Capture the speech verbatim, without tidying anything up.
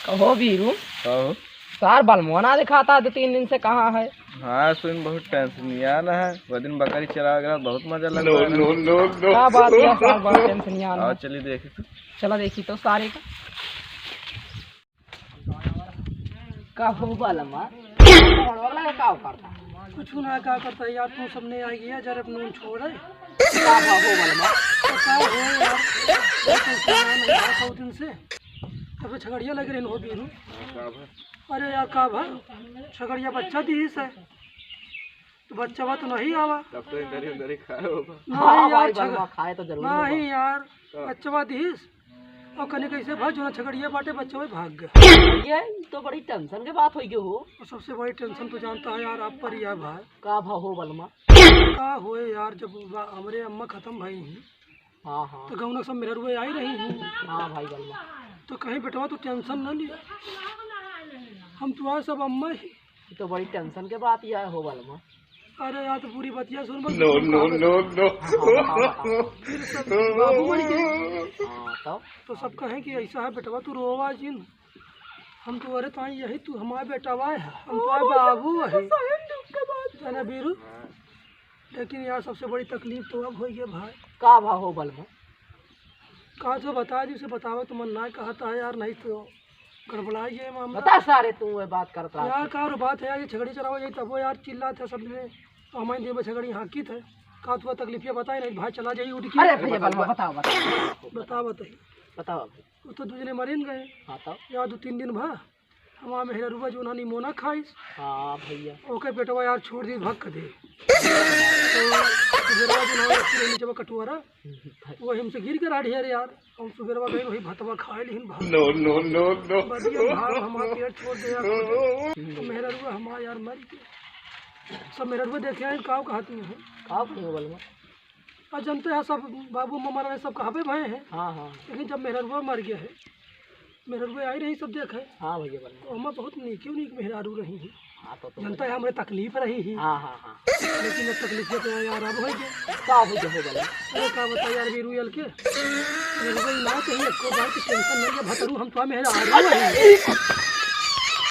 कहो बीरू। कहो। सार बलमवा ना दिखाता दो तीन दिन से, कहाँ है? हाँ, सुन, बहुत टेंशनियान है। वो दिन बकरी चरावे गया, बहुत मजा लगा। No, no, no, no। का बात है सार, बड़ा टेंशनियान है। चलिए देखी तो। चला देखी तो सारे का। का हो बलमा? का करता? कुछ ना, का करता है यार, तू सबने आ गया, जरा नून छोड़ है। का हो बलमा? तो का हो यार, बहुत दिन से तब झगड़िया लग रहे हो बीरू। अरे यार, का भा? छगड़िया बच्चा दीस है, तो बच्चा बा तो नहीं आवा। तब तो इंदरी उंदरी खाए होगा। नहीं हाँ यार, भाई, छग-, बलमा खाए तो जरूर नहीं होगा। यार, हाँ। बच्चा बा दीस। और कने कैसे भा, जो ना छगड़िया बाटे, बच्चा वही भाग गया। ये तो बड़ी टेंशन के बात होई गई हो। और सबसे बड़ी टेंशन तो जानता है यार, आप पर ही है भाई। का भा हो बलमा? का होए यार, जब बा-, हमरे अम्मा खत्म भई ही, हाँ, हाँ। तो गौना सब मेहरुए आई रही ही। हाँ भाई बलमा। तो कहीं बेटवा तू टेंशन न लिया, हम तुम्हारे सब अम्मा ही। ये तो बड़ी टेंशन के बात ही है हो बलमा। अरे यार, तो पूरी बतिया सुन बस। No, no, no, no। हाँ, हाँ, हाँ, बताओ। फिर सब बाबू मर गए। हाँ, तब? तो सब कहें कि ऐसा है बेटवा, तू रोवा जिन। हम तो, अरे ताई यही तू हमारा बेटवा है, हम तो बाबू है। है ना बीरू? लेकिन यार, सबसे बड़ी तकलीफ तो अब होई है भाई। का भा हो बलमा? का तो बता दी, उसे बतावे तो मन ना कहता है यार, नहीं तो गड़बड़ाई ये मामला। बता सारे, तू ये बात करता है। यार, का रो बात है यार, ये छगड़ी चरावे जाई तब वो यार चिल्लात है सब में, तो हमारे दिन में छगड़ी हाँकित है। का तू तकलीफिया बताए नहीं भाई, चला जाई उठ के। अरे भैया, बलमा, बताओ, बताओ। बता, बताइए। बताओ अभी। वो तो दू जने मरिन गए। हाँ, तब? यार, दू तीन दिन भा हमार मेहररुआ जो ना निमोना खाइस। हाँ भैया। ओके बेटवा यार छोड़ दी, भग दे। तो सुबेरवा जो ना रखी रही नीचे कटुआरा, वो हमसे गिर के राढ़ी है रे यार। हम सुबेरवा गए वही भतवा खाए लिहिन भाग। No, no, no, no। बढ़िया भाग हमार पेट छोड़ दे यार। तो मेहररुआ हमार यार मर गया। सब मेहररुआ देखे हैं, काव कहती हैं। काव कहीं बलमा? और जानते हैं सब बाबू ममा रहे सब कहबे भए हैं। हाँ, हाँ। लेकिन जब मेहररुआ मर गया है, मेहररुआ आई रही सब देखे। हाँ भैया बलमा। तो हमार बहुत नीके नीक मेहरारू रही हैं। हाँ, तो, तो जनता है हमरे तकलीफ रही ही। हाँ, हाँ, हाँ। लेकिन अब तकलीफ तो यार अब होई गए। का हो गए बलमा? अरे का बता यार बीरू यल के। मेहररुआ ना कहीं एको बार की टेंशन नहीं है भतरू, हम तो मेहरारू रही।